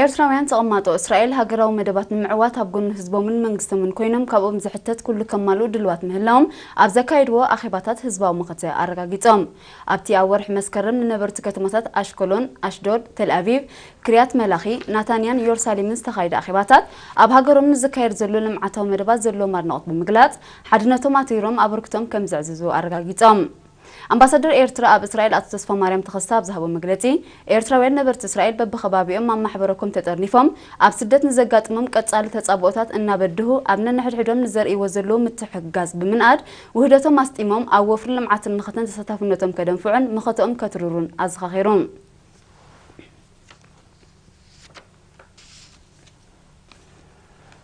ኤርትራውያን ተቐማጦ እስራኤል ሃገራዊ መደባት ንምዕዋት ኣብ ጎኒ ህዝቦምን መንግስቶምን ኮይኖም ካብኦም ዝሕተት ኩሉ ከማልኡ ድልዋት ምህላዎም ኣብ ዘካየድዎ ኣኼባታት ህዝባዊ መኸተ ኣረጋጊጾም። ኣብቲ ኣብ ወርሒ መስከረም ንነበርቲ ከተማታት ኣሽከሎን፣ ኣሽዶድ፣ ተልኣቪቭ፣ ክርያት መላኺ፣ ናታንያን ኢየሩሳሌምን ዝተኻየደ ኣኼባታት ኣብ ሃገሮም ንዝካየድ ዘሎ ልምዓታዊ መደባት ዘለዎም ኣድናቖት ብምግላጽ ሓድነቶም ኣትሪሮም ኣበርክቶም ከም ዘዕዝዙ ኣረጋጊጾም። ኣምባሳደር ኤርትራ ኣብ እስራኤል ኣቶ ተስፋማርያም ተኸስተ ኣብ ዝሃቦ መግለጺ፣ ኤርትራውያን ነበርቲ እስራኤል በብኸባቢኦም ኣብ ማሕበረ ኮም ተጠርኒፎም ኣብ ስደት ንዘጋጥሞም ቀጻሊ ተጻብኦታት እናበድሁ ኣብ ነንሕድሕዶም ንዘርእይዎ ዘለዉ ምትሕግጋዝ ብምንኣድ ውህደቶም ኣስጢሞም ኣብ ወፍሪ ልምዓትን መኸተን ተሳታፍነቶም ከደንፍዑን መኸተኦም ከትርሩን ኣዘኻኺሩ።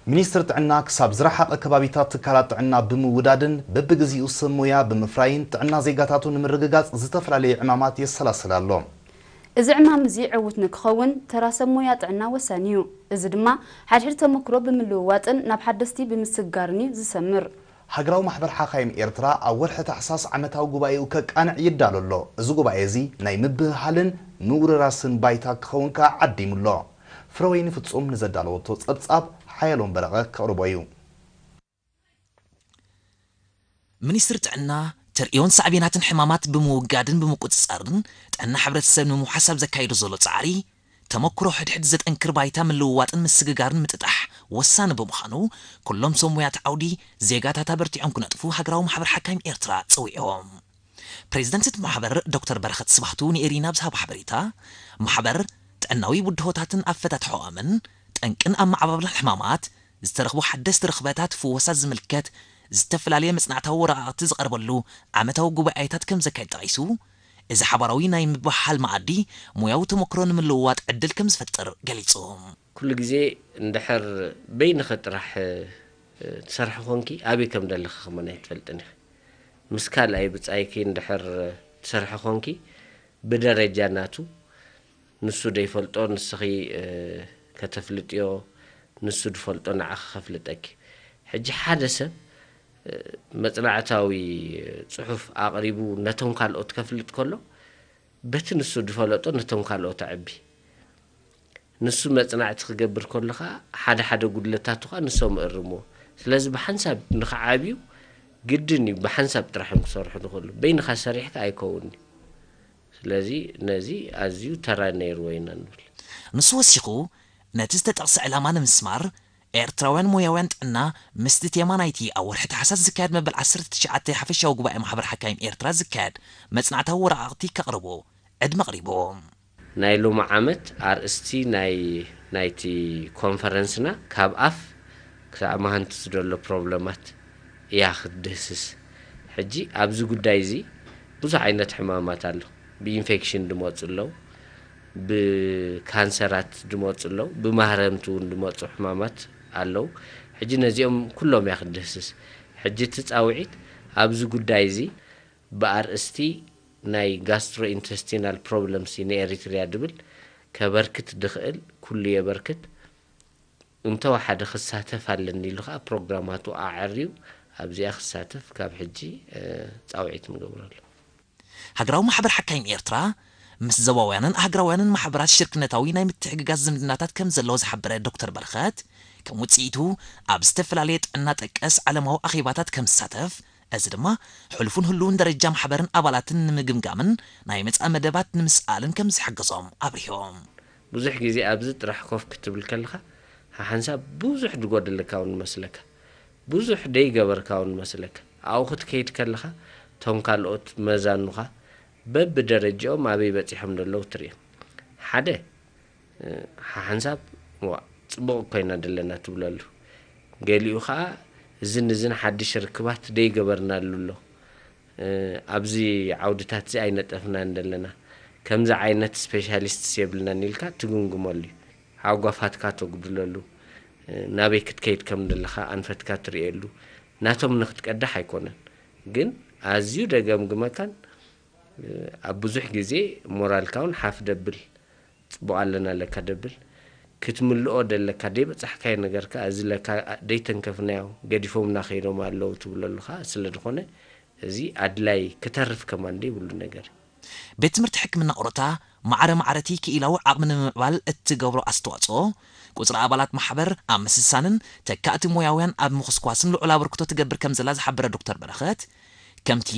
ሚኒስትር ጥዕና ክሳብ ዝረሓቐ ከባቢታት ትካላት ጥዕና ብምውዳድን በብግዚኡ ሰብ ሞያ ብምፍራይን ጥዕና ዜጋታቱ ንምርግጋፅ ዝተፈላለዩ ዕማማት የሰላስል ኣሎ። እዚ ዕማም እዚ ዕዉት ንክኸውን ተራ ሰብ ሞያ ጥዕና ወሳኒ እዩ። እዚ ድማ ሓድሕድ ተመክሮ ብምልውዋጥን ናብ ሓደስቲ ብምስግጋርን እዩ ዝሰምር። ሃገራዊ ማሕበር ሓኻይም ኤርትራ ኣብ ወርሒ ታሕሳስ ዓመታዊ ጉባኤኡ ከቃንዕ ይዳሎ ኣሎ። እዚ ጉባኤ እዚ ናይ ምብህሃልን ምውርራስን ባይታ ክኸውን ከኣ ዓዲሙ ኣሎ። ፍረወይኒ ፍጹም ንዘዳለወቶ ጸብጻብ ሓየሎም በረቐ ከቕርቦ እዩ። ሚኒስትሪ ጥዕና ተርእዮን ሳዕቤናትን ሕማማት ብምውጋድን ብምቁጽጻርን ጥዕና ሕብረተሰብ ንምውሓስ ኣብ ዘካየዶ ዘሎ ጻዕሪ ተመክሮ ሕድሕድ ዘጠንክር ባይታ ምልውዋጥን ምስግጋርን ምጥጣሕ ወሳኒ ብምዃኑ ኩሎም ሰብ ሙያት ዓውዲ ዜጋታት ኣበርቲዖም ክነጥፉ ሃገራዊ ማሕበር ሓካይም ኤርትራ ጸዊዕዎም። ፕሬዚደንት እቲ ማሕበር ዶክተር በረኸት ስባህቱ ንኤሪና ብዝሃቦ ሓበሬታ፣ ማሕበር ጥዕናዊ ብድሆታትን ኣፈታትሖኦምን፣ ጠንቅን ኣመዓባብላን ሕማማት፣ ዝተረኽቡ ሓደስቲ ርኽበታት ፍወሳ ዝምልከት ዝተፈላለየ መጽናዕታዊ ወረቓቕቲ ዝቐርበሉ ዓመታዊ ጉባኤታት ከም ዘካየድ ጠቒሱ፣ እዚ ሓባራዊ ናይ ምብህሃል መኣዲ ሞያዊ ተመክሮ ንምልውዋጥ ዕድል ከም ዝፈጥር ገሊጹ። ኩሉ ግዜ እንድሕር በይንኺ ጥራሕ ትሰርሒ ኾንኪ ኣበይ ከም ደለኺ ከማን ኣይትፈልጥን ኢኺ። ምስ ካልኣይ ብጻይኪ እንድሕር ትሰርሒ ኾንኪ ብደረጃ ናቱ ንሱ ደይፈልጦ ንስኺ ከተፍልጥዮ ንሱ ድፈልጦ ንዓኺ ከፍልጠኪ። ሕጂ ሓደ ሰብ መጽናዕታዊ ጽሑፍ ኣቕሪቡ ነቶም ካልኦት ከፍልጥ ከሎ በቲ ንሱ ድፈለጦ ነቶም ካልኦት ኣዕቢ። ንሱ መጽናዕቲ ክገብር ከሎ ኸኣ ሓደ ሓደ ጉድለታቱ ኸኣ ንሶም እእርምዎ። ስለዚ ብሓንሳብ ንኽዓብዩ ግድን እዩ ብሓንሳብ ጥራሕ እዮም ክሰርሑ ዝኽእሉ። በይንኻ ሰሪሕካ ኣይከውንን እዩ። ስለዚ ነዚ ኣዝዩ ተራ ነይርዎ ኢና ንብል። ንሱ ወሲኹ ነቲ ዝተጠቕሰ ዕላማ ንምስማር ኤርትራውያን ሞያውያን ጥዕና ምስቲ ቴማ ናይቲ ኣብ ወርሒ ታሕሳስ ዝካየድ መበል ዓሰርተ ትሽዓተ ሓፈሻዊ ጉባኤ ማሕበር ሓካይም ኤርትራ ዝካየድ መጽናዕታዊ ወረቓቕቲ ከቕርቡ ዕድመ ኣቕሪቡ። ናይ ሎሚ ዓመት ኣርእስቲ ናይ ናይቲ ኮንፈረንስና ካብ ኣፍ ክሳዕ ማሃንት ዝደሎ ፕሮብለማት እያ ክትድህስስ። ሕጂ ኣብዚ ጉዳይ እዚ ብዙሕ ዓይነት ሕማማት ኣሎ። ብኢንፌክሽን ዝመፁ ኣለዉ፣ ብካንሰራት ዝመፁ ኣለዉ፣ ብማህረምቲ እውን ዝመፁ ሕማማት ኣለዉ። ሕጂ ነዚኦም ኩሎም እያ ክትድህስስ። ሕጂ እቲ ፃውዒት ኣብዚ ጉዳይ እዚ ብኣርእስቲ ናይ ጋስትሮኢንተስቲናል ፕሮብለምስ ኢን ኤሪትሪያ ዝብል ከበርክት ዝኽእል ኩሉ የበርክት፣ እንተወሓደ ክሳተፍ ኣለኒ ኢሉ ከዓ ፕሮግራማቱ ኣዐርዩ ኣብዚኣ ክሳተፍ ካብ ሕጂ ፃውዒት ንገብረሉ። ሃገራዊ ማሕበር ሓካይም ኤርትራ ምስ ዞባውያንን ኣህግራውያንን ማሕበራት ሽርክነታዊ ናይ ምትሕግጋዝ ዝምድናታት ከም ዘለዎ ዝሓበረ ዶክተር በረኸት፣ ከም ውፅኢቱ ኣብ ዝተፈላለየ ጥዕና ጠቀስ ዓለማዊ ኣኼባታት ከም ዝሳተፍ፣ እዚ ድማ ሕሉፉን ህሉውን ደረጃ ማሕበርን ኣባላትን ንምግምጋምን ናይ መጻኢ መደባት ንምስኣልን ከም ዝሕግዞም ኣብሪሆም። ብዙሕ ግዜ ኣብዚ ጥራሕ ኮፍ ክትብል ከለኻ ሓሓንሳብ ብዙሕ ዝጎደለካ እውን ይመስለካ፣ ብዙሕ ደይገበርካ እውን ይመስለካ። ኣብኡ ክትከይድ ከለኻ እቶም ካልኦት መዛኑኻ በብደረጃኦም ኣበይ በጺሖም ዘለዉ ትርእዮም። ሓደ ሓሓንሳብ ዋእ ጽቡቕ እኮ ኢና ዘለና ትብለሉ። ገሊኡ ኸኣ እዝን እዝን ሓድሽ ርክባት ደይገበርናሉ ኣሎ። ኣብዚ ዓውድታት እዚ ኣይነጠፍናን ዘለና። ከምዚ ዓይነት ስፔሻሊስትስ የብልናን ኢልካ ትግምግመሉ እዩ። ሓጓፋትካ ተጉድለሉ። ናበይ ክትከይድ ከም ዘለኻ ኣንፈትካ ትርእየሉ። ናቶም ንኽትቀዳሕ ኣይኮነን። ግን ኣዝዩ ደገምግመካን ኣብ ብዙሕ ግዜ ሞራልካ እውን ሓፍ ደብል። ጽቡቕ ኣለና ለካ ደብል ክትምልኦ ደለካ ደይበጻሕካዮ ነገር ከኣ እዚ ለካ ደይተንከፍናዮ ገዲፎምና ከይዶም ኣለዉ ትብለሉ ከኣ ስለ ዝኾነ እዚ ኣድላይ ክተርፍ ከማን ደይብሉ ነገር እዩ። ቤት ትምህርቲ ሕክምና ኦሮታ ማዕረ ማዕረቲ ክኢላዊ ዓቕሚ ንምምዕባል እትገብሮ ኣስተዋፅኦ፣ ቁፅሪ ኣባላት ማሕበር ኣብ ምስሳንን ተካእቲ ሞያውያን ኣብ ምኹስኳስን ልዑል ኣበርክቶ ትገብር ከም ዘላ ዝሓበረ ዶክተር በረኸት፣ ከምቲ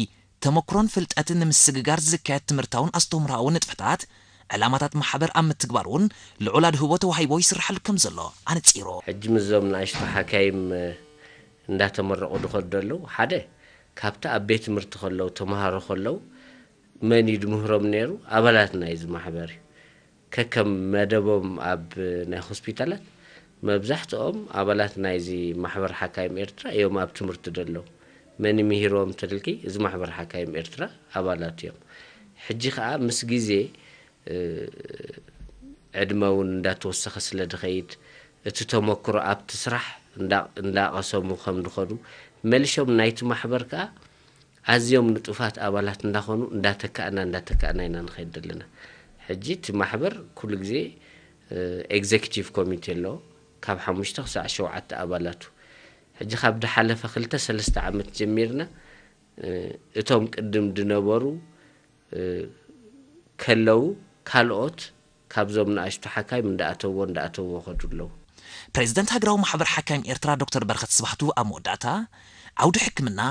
ተመክሮን ፍልጠትን ንምስግጋር ዝካየድ ትምህርታውን ኣስተምህሮኣውን ንጥፈታት፣ ዕላማታት ማሕበር ኣብ ምትግባር እውን ልዑል ኣድህቦ ተዋሂቦ ይስርሓሉ ከም ዘሎ ኣነፂሩ። ሕጂ ምስዞም ንኣሽቱ ሓካይም እንዳተመረቑ ዝኸዱ ዘለዉ፣ ሓደ ካብቲ ኣብ ቤት ትምህርቲ ከለዉ፣ ተምሃሮ ከለዉ መን እዩ ዝምህሮም ነይሩ? ኣባላት ናይዚ ማሕበር እዩ። ከከም መደቦም ኣብ ናይ ሆስፒታላት፣ መብዛሕትኦም ኣባላት ናይዚ ማሕበር ሓካይም ኤርትራ እዮም ኣብ ትምህርቲ ዘለዉ። መን ይምህሮም ትልኪ? እዚ ማሕበር ሓካይም ኤርትራ ኣባላት እዮም። ሕጂ ከኣ ምስ ግዜ፣ እ፣ ዕድመ እውን እንዳተወሰኸ ስለ ዝኸይድ፣ እቲ ተመክሮ ኣብቲ ስራሕ እንዳ-፣ እንዳቐሰሙ ከም ዝኸዱ፣ መሊሾም ናይቲ ማሕበር ከኣ ኣዝዮም ንጡፋት ኣባላት እንዳኾኑ፣ እንዳተካእና፣ እንዳተካእና ኢና ንኸይድ ዘለና። ሕጂ እቲ ማሕበር ኩሉ ግዜ፣ እ፣ ኤግዜኪቲቭ ኮሚቴ ኣለዎ፣ ካብ ሓሙሽተ ክሳዕ ሸውዓተ ኣባላቱ። ሕጂ ካብ ዝሓለፈ ክልተ ሰለስተ ዓመት ጀሚርና፣ እ፣ እቶም ቅድም ዝነበሩ፣ እ፣ ከለዉ፣ ካልኦት ካብዞም ንኣሽቱ ሓካይም እንዳኣተዎ፣ እንዳኣተዎ ኸዱ ኣለዉ። ፕሬዚደንት ሃገራዊ ማሕበር ሓካይም ኤርትራ ዶክተር በረኸት ስብሃቱ ኣብ መወዳእታ፣ ዓውዲ ሕክምና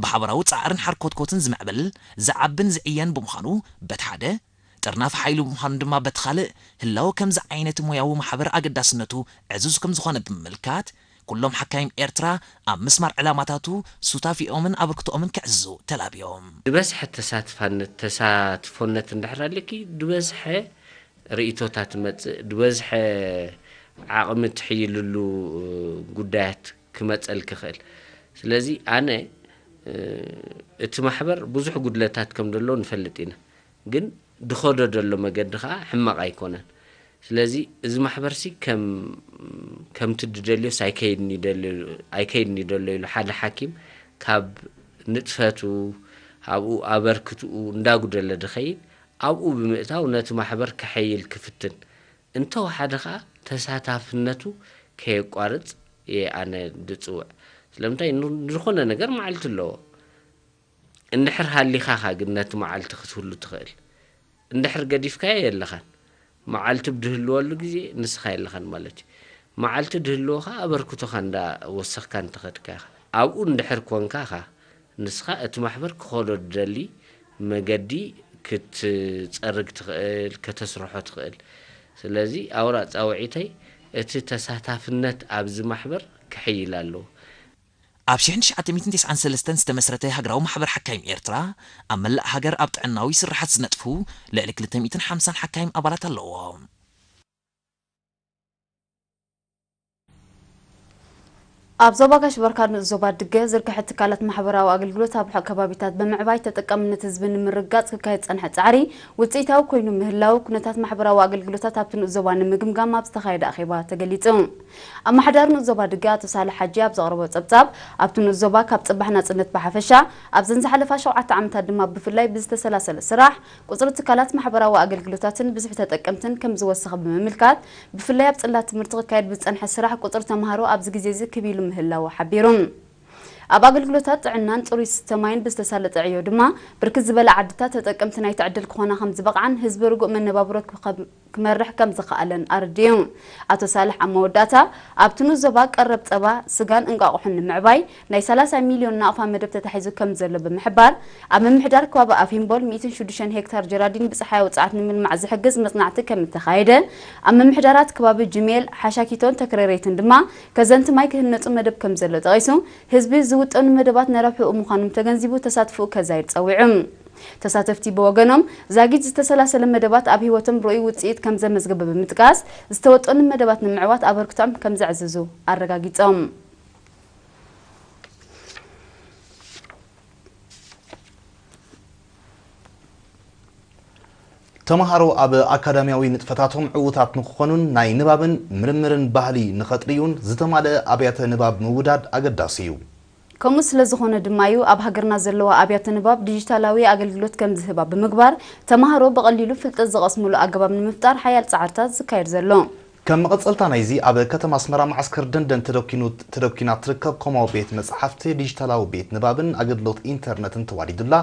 ብሓበራዊ ጻዕርን ሓርኮትኮትን ዝምዕብል፣ ዝዓብን ዝዕየን ብምዃኑ፣ በቲ ሓደ፣ ጥርናፊ ሓይሉ ብምዃኑ ድማ፣ በቲ ካልእ፣ ህላወ ከምዚ ዓይነት ሞያዊ ማሕበር ኣገዳስነቱ ዕዙዝ ከም ዝኾነ ብምምልካት፣ ኩሎም ሓካይም ኤርትራ ኣብ ምስማር ዕላማታቱ ሱታፊኦምን ኣበርክቶኦምን ከዕዝዙ ተላብዮም። ዝበዝሐ ተሳትፋነት፣ ተሳትፎነት እንድሕር ኣለኪ፣ ዝበዝሐ ርእይቶታት ትመጽእ፣ ዝበዝሐ ዓቕሚ ትሕይልሉ ጉዳያት ክመጸልኪ ይኽእል። ስለዚ ኣነ፣ እ፣ እቲ ማሕበር ብዙሕ ጉድለታት ከም ዘለዎ ንፈልጥ ኢና። ግን ዝኸዶ ዘሎ መገዲ ኸኣ ሕማቕ ኣይኮነን። ስለዚ እዚ ማሕበርሲ ከም፣ ከምቲ ዝደልዮስ ኣይከይድን እዩ ደልዮ-፣ ኣይከይድን እዩ ደሎ ኢሉ ሓደ ሓኪም ካብ ንጥፈቱ፣ ኣብኡ ኣበርክትኡ እንዳጉደለ ዝኸይድ፣ ኣብኡ ብምእታው ነቲ ማሕበር ከሐይል ክፍትን፣ እንተወሓደ ኸኣ ተሳታፍነቱ ከየቋርጽ እየ ኣነ ዝጽውዕ። ስለምንታይ? ን-፣ ዝኾነ ነገር መዓልቲ ኣለዎ። እንድሕር ሃሊኻኻ ግን ነቲ መዓልቲ ክትህሉ ትኽእል። እንድሕር ገዲፍካዮ የለኻን። መዓልቲ ብድህልወሉ ግዜ ንስኻ የለኻን ማለት እዩ። መዓልቲ ድህልዎ ኸኣ ኣበርክቶኻ እንዳ ወሰኽካ እንተኸድካ ኢኻ። ኣብኡ እንድሕር ኮንካ ኸኣ ንስኻ እቲ ማሕበር ክኸዶ ዝደሊ መገዲ ክትጸርግ ትኽእል፣ ከተስርሖ ትኽእል። ስለዚ ኣውራ ጻውዒተይ እቲ ተሳታፍነት ኣብዚ ማሕበር ክሕይል ኣለዎ። ኣብ ሽሕን ትሽዓተ ሚእትን ተስዓን ሰለስተን ዝተመስረተ ሃገራዊ ማሕበር ሓካይም ኤርትራ፣ ኣብ መላእ ሃገር ኣብ ጥዕናዊ ስርሓት ዝነጥፉ ልዕሊ ክልተ ሚእትን ሓምሳን ሓካይም ኣባላት ኣለዎ። ኣብ ዞባ ጋሽ ባርካ ንኡስ ዞባ ድገ ዝርግሐ ትካላት ማሕበራዊ ኣገልግሎት ኣብ ርሑቕ ከባቢታት ብምዕባይ ተጠቃምነት ህዝቢ ንምርግጋጽ ክካየድ ዝጸንሐ ጻዕሪ ውጽኢታዊ ኮይኑ ምህላው ኩነታት ማሕበራዊ ኣገልግሎታት ኣብቲ ንኡስ ዞባ ንምግምጋም ኣብ ዝተኻየደ ኣኼባ ተገሊጹ። ኣመሓዳሪ ንኡስ ዞባ ድገ ኣቶ ሳልሕ ሓጂ ኣብ ዘቕረቦ ጸብጻብ፣ ኣብቲ ንኡስ ዞባ ካብ ጽባሕ ናጽነት ብሓፈሻ፣ ኣብዘን ዝሓለፋ ሸውዓተ ዓመታት ድማ ብፍላይ ብዝተሰላሰለ ስራሕ፣ ቁጽሪ ትካላት ማሕበራዊ ኣገልግሎታትን ብዝሒ ተጠቀምትን ከም ዝወሰኸ ብምምልካት፣ ብፍላይ ኣብ ጽላት ትምህርቲ ክካየድ ብዝጸንሐ ስራሕ ቁጽሪ ተምሃሮ ኣብዚ ግዜ እዚ ክብ ኢሉ ምህላዉ ሓቢሩ። ኣብ ኣገልግሎታት ጥዕናን ጽሩይ ስተ ማይን ብዝተሳለጠ ዕዮ ድማ፣ ብርክት ዝበላ ዓድታት ተጠቀምቲ ናይቲ ዕድል ክኾና ከም ዝበቕዓን ህዝቢ ርጉእ መነባብሮ ክኸ-፣ ክመርሕ ከም ዝኸኣለን ኣረዲኡ። ኣቶ ሳልሕ ኣብ መወዳእታ፣ ኣብቲ ንኡስ ዞባ ቀረብ ጸባ፣ ስጋን እንቋቑሖን ንምዕባይ ናይ ሰላሳ ሚልዮን ናቕፋ መደብ ተታሒዙ ከም ዘሎ ብምሕባር፣ ኣብ ምምሕዳር ከባቢ ኣፊምቦል ሚእትን ሽዱሽተን ሄክታር ጀራዲን ብጸሓያዊ ጸዓት ንምልማዕ ዝሕግዝ መጽናዕቲ ከም እተኻየደ፣ ኣብ ምምሕዳራት ከባቢ ጅሜል፣ ሓሻኪቶን ተክረሬትን ድማ ከዘንቲ ማይ ክህነጹ መደብ ከም ዘሎ ጠቒሱ፣ ህዝቢ ዝውጠኑ መደባት ንረብሕኡ ምዃኖም ተገንዚቡ ተሳትፎኡ ከዛይድ ጸዊዑ። ተሳተፍቲ ብወገኖም፣ ዛጊት ዝተሰላሰለ መደባት ኣብ ህይወቶም ርኡይ ውጽኢት ከም ዘመዝገበ ብምጥቃስ፣ ዝተወጠኑ መደባት ንምዕዋት ኣበርክቶኦም ከም ዘዕዝዙ ኣረጋጊጾም። ተምሃሮ ኣብ ኣካዳሚያዊ ንጥፈታቶም ዕዉታት ንክኾኑን ናይ ንባብን ምርምርን ባህሊ ንኸጥርዩን ዝተማልአ ኣብያተ ንባብ ምውዳድ ኣገዳሲ እዩ። ከምኡ ስለ ዝኾነ ድማ እዩ ኣብ ሃገርና ዘለዋ ኣብያተ ንባብ ዲጂታላዊ ኣገልግሎት ከም ዝህባ ብምግባር፣ ተምሃሮ ብቐሊሉ ፍልጠት ዝቐስምሉ ኣገባብ ንምፍጣር ሓያል ጻዕርታት ዝካየድ ዘሎ። ከም መቐጸልታ ናይዚ፣ ኣብ ከተማ ኣስመራ መዓስከር ደንደን ተደኪኑ-፣ ተደኪና ትርከብ ኮማዊ ቤት መጻሕፍቲ ዲጂታላዊ ቤት ንባብን ኣገልግሎት ኢንተርነትን ተዋዲዱላ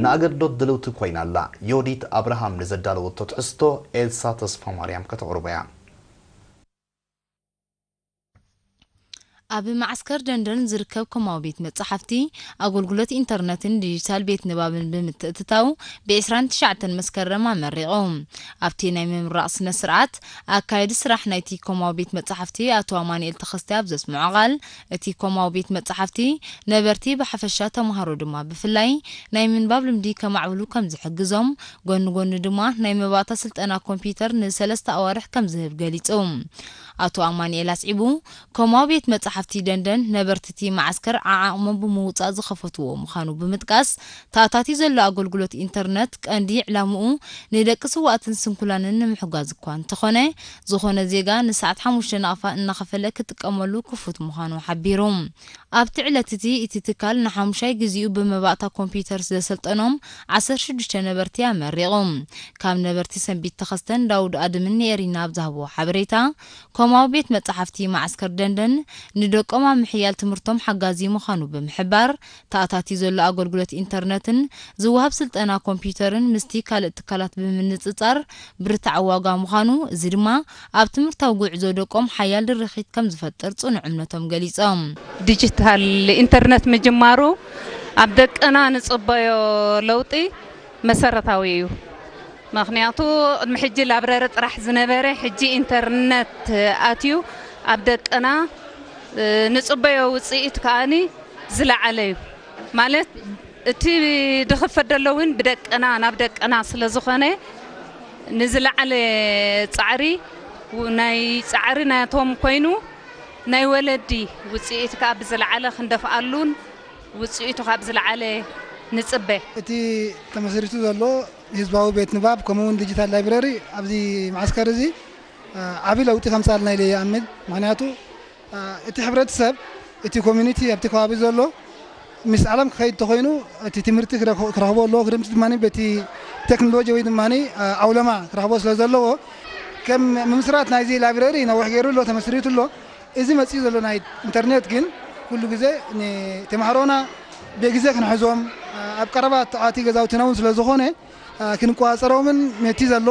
ንኣገልግሎት ድልውቲ ኮይና ኣላ። ዮዲት ኣብርሃም ንዘዳለወቶ ትሕዝቶ ኤልሳ ተስፋማርያም ከተቕርቦ እያ። ኣብ መዓስከር ደንደን ዝርከብ ኮማዊ ቤት መጻሕፍቲ፣ ኣገልግሎት ኢንተርነትን ዲጂታል ቤት ንባብን ብምትእትታው፣ ብ ዕስራን ትሽዓተን መስከረም ኣመሪቑ። ኣብቲ ናይ ምምራቕ ስነ ስርዓት፣ ኣካየዲ ስራሕ ናይቲ ኮማዊ ቤት መጻሕፍቲ ኣቶ ኣማኑኤል ተኸስተ ኣብ ዘስምዖ ቃል፣ እቲ ኮማዊ ቤት መጻሕፍቲ ነበርቲ ብሓፈሻ፣ ተምሃሮ ድማ ብፍላይ፣ ናይ ምንባብ ልምዲ ከማዕብሉ ከም ዝሕግዞም፣ ጎኒ ጎኒ ድማ ናይ መባእታ ስልጠና ኮምፒውተር ንሰለስተ ኣዋርሕ ከም ዝህብ ገሊጹ። ኣቶ ኣማኑኤል ኣስዒቡ፣ ኮማዊ ቤት መጻሕፍቲ ደንደን ነበርቲ እቲ መዓስከር ዓዓቕሞም ብምውጻእ ዝኸፈትዎ ምዃኑ ብምጥቃስ፣ ተኣታትዩ ዘሎ ኣገልግሎት ኢንተርነት ቀንዲ ዕላምኡ ንደቂ ስዋእትን ስንኩላንን ንምሕጋዝ እኳ እንተኾነ፣ ዝኾነ ዜጋ ንሰዓት ሓሙሽተ ናቕፋ እናኸፈለ ክጥቀመሉ ክፉት ምዃኑ ሓቢሩ። ኣብቲ ዕለት እቲ፣ እቲ ትካል ንሓሙሻይ ግዜኡ ብመባእታ ኮምፒውተር ዘሰልጠኖም ዓሰርተ ሽዱሽተ ነበርቲ ኣመሪቑ። ካብ ነበርቲ ሰንቢት ተኸስተን ዳውድ ኣድምን ንኤሪና ኣብ ዝሃብዎ ሓበሬታ፣ ኮማዊ ቤት መጻሕፍቲ መዓስከር ደንደን ንደቆም ኣብ ምሕያል ትምህርቶም ሓጋዚ ምዃኑ ብምሕባር፣ ተኣታትዩ ዘሎ ኣገልግሎት ኢንተርነትን ዝወሃብ ስልጠና ኮምፒውተርን ምስቲ ካልእ ትካላት ብምንጽጻር ብርታዕ ዋጋ ምዃኑ፣ እዚ ድማ ኣብ ትምህርታዊ ጉዕዞ ደቆም ሓያል ድርኺት ከም ዝፈጥር ጽኑዕ እምነቶም ገሊጾም። ዲጂታል ኢንተርነት ምጅማሩ ኣብ ደቅና ንጽበዮ ለውጢ መሰረታዊ እዩ። ምኽንያቱ ቅድሚ ሕጂ ላብረሪ ጥራሕ ዝነበረ፣ ሕጂ ኢንተርነት ኣትዩ ኣብ ደቅና፣ እ፣ ንጽበዮ ውጽኢት ከኣኒ ዝለዓለ እዩ። ማለት እቲ ዝኽፈት ዘሎ እውን ብደቅና፣ ናብ ደቅና ስለ ዝኾነ፣ ንዝለዓለ ጻዕሪ፣ ናይ ጻዕሪ ናቶም ኮይኑ፣ ናይ ወለዲ ውጽኢት ከኣ ብዝለዓለ ክንደፍኣሉን ውጽኢቱ ካብ ዝለዓለ ንጽበ። እቲ ተመስሪቱ ዘሎ ህዝባዊ ቤት ንባብ ከምኡ እውን ዲጂታል ላይብረሪ ኣብዚ መዓስከር እዚ፣ እ፣ ዓቢ ለውጢ ከምጽኣልና ኢለ ይኣምን። ምኽንያቱ፣ እ፣ እቲ ሕብረተሰብ፣ እቲ ኮሚኒቲ ኣብቲ ከባቢ ዘሎ ምስ ዓለም ክኸይድ ተኾይኑ እቲ ትምህርቲ ክረኽ-፣ ክረኽቦ ኣለዎ። ክድምቲ ድማ በቲ ቴክኖሎጂ ወይ ድማ፣ እ፣ ዓውለማ ክረኽቦ ስለ ዘለዎ ከም ምምስራት ናይዚ ላይብረሪ ነዊሕ ገይሩ ኣሎ፣ ተመስሪቱ ኣሎ። እዚ መጺኡ ዘሎ ናይ ኢንተርኔት ግን ኩሉ ግዜ ንተማሃሮና ብግዜ ክንሕዞም፣ ኣብ ቀረባ ተኣቲ ገዛውትና እውን ስለ ዝኾነ፣ ክንቆጻጸሮምን ነቲ ዘሎ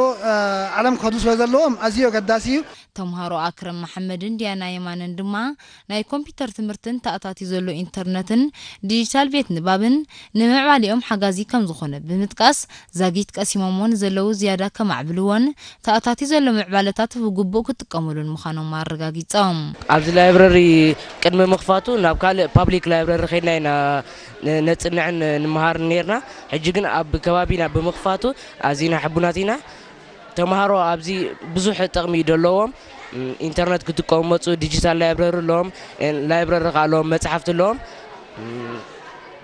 ዓለም ክኸዱ ስለ ዘለዎም ኣዝዩ ኣገዳሲ እዩ። ተምሃሮ ኣክረም መሓመድን ዲያና የማነን ድማ ናይ ኮምፒውተር ትምህርትን ተኣታትዩ ዘሎ ኢንተርነትን ዲጂታል ቤት ንባብን ንምዕባሌኦም ሓጋዚ ከም ዝኾነ ብምጥቃስ፣ ዛጊት ቀሲሞሞ ንዘለዉ ዝያዳ ከማዕብልዎን ተኣታትዩ ዘሎ ምዕባለታት ብግቡእ ክጥቀሙሉን ምዃኖም ኣረጋጊጾም። ኣብዚ ላይብረሪ ቅድሚ ምኽፋቱ ናብ ካልእ ፓብሊክ ላይብረሪ ከይድና ኢና ን-፣ ነጽንዕን ንምሃርን ነይርና። ሕጂ ግን ኣብ ከባቢና ብምኽፋቱ ኣዚና ሕቡናት ኢና። ተምሃሮ ኣብዚ ብዙሕ ጥቕሚ እዩ ዘለዎም። ም፣ ኢንተርነት ክጥቀሙ መጹ፣ ዲጂታል ላይብረሪ ኣለዎም፣ ላይብረሪ ከኣ ኣለዎም፣ መጽሓፍቲ ኣለዎም። ም፣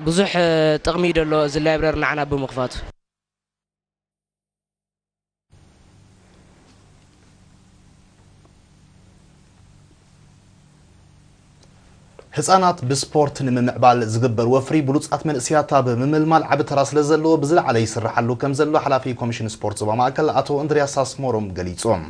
ብዙሕ ጥቕሚ እዩ ዘሎ እዚ ላይብረሪ ንዓና ብምኽፋቱ። ህጻናት ብስፖርት ንምምዕባል ዝግበር ወፍሪ ብሉጻት መንእሰያት ኣብ ምምልማል ዓቢ ተራ ስለ ዘለዎ ብዝለዓለ ይስርሓሉ ከም ዘሎ ሓላፊ ኮሚሽን ስፖርት ዞባ ማእከል ኣቶ እንድርያስ ኣስመሮም ገሊጾም።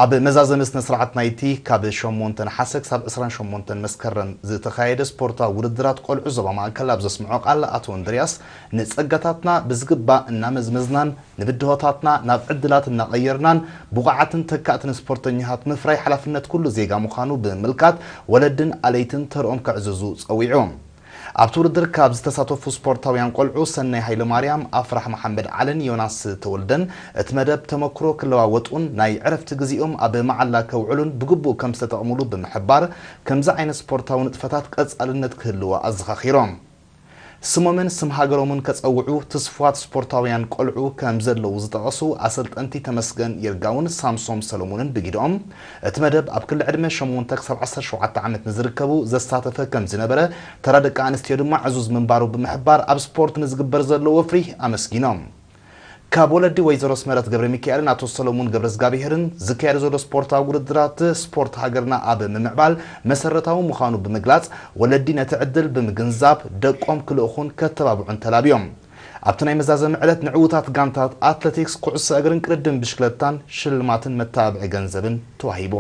ኣብ መዛዘሚ ስነ ስርዓት ናይቲ ካብ ሸሞንተ ነሓሰ ክሳብ ዕስራን ሸሞንተን መስከረም ዝተኻየደ ስፖርታዊ ውድድራት ቆልዑ ዞባ ማእከል ኣብ ዘስምዖ ቃል ኣቶ እንድርያስ ንጸጋታትና ብዝግባእ እናመዝመዝናን ንብድሆታትና ናብ ዕድላት እናቐየርናን ብቑዓትን ተካእትን ስፖርተኛታት ምፍራይ ሓላፍነት ኩሉ ዜጋ ምዃኑ ብምምልካት ወለድን ኣለይትን ተርኦም ከዕዝዙ ጸዊዑ። ኣብቲ ውድድር ካብ ዝተሳተፉ ስፖርታውያን ቆልዑ ሰናይ ሃይለማርያም፣ ኣፍራሕ መሓመድ ዓልን ዮናስ ተወልደን እቲ መደብ ተመክሮ ክለዋወጡን ናይ ዕረፍቲ ግዜኦም ኣብ መዓላ ከውዕሉን ብግቡእ ከም ዝተጠቕሙሉ ብምሕባር፣ ከምዚ ዓይነት ስፖርታዊ ንጥፈታት ቀጻልነት ክህልዎ ኣዘኻኺሮም። ስሞምን ስም ሃገሮምን ከጸውዑ ትስፉዋት ስፖርታውያን ቆልዑ ከም ዘለዉ ዝጠቐሱ ኣሰልጠንቲ ተመስገን ይርጋውን ሳምሶም ሰሎሞንን ብጊድኦም፣ እቲ መደብ ኣብ ክሊ ዕድመ ሸሞንተ ክሳብ ዓሰርተ ሸውዓተ ዓመት ንዝርከቡ ዘሳተፈ ከም ዝነበረ፣ ተራ ደቂ ኣንስትዮ ድማ ዕዙዝ ምንባሩ ብምሕባር፣ ኣብ ስፖርት ንዝግበር ዘሎ ወፍሪ ኣመስጊኖም። ካብ ወለዲ ወይዘሮ ኣስመረት ገብረሚካኤልን ኣቶ ሰሎሙን ገብረዝጋብሄርን ዝካየድ ዘሎ ስፖርታዊ ውድድራት፣ ስፖርት ሃገርና ኣብ ምምዕባል መሰረታዊ ምዃኑ ብምግላጽ፣ ወለዲ ነቲ ዕድል ብምግንዛብ ደቆም ክልእኹን ከተባብዑን ተላብዮም። ኣብቲ ናይ መዛዘሚ ዕለት ንዕዉታት ጋንታት ኣትለቲክስ፣ ኩዕሶ እግርን ቅድድም ብሽክለታን ሽልማትን መተባብዒ ገንዘብን ተዋሂቡ።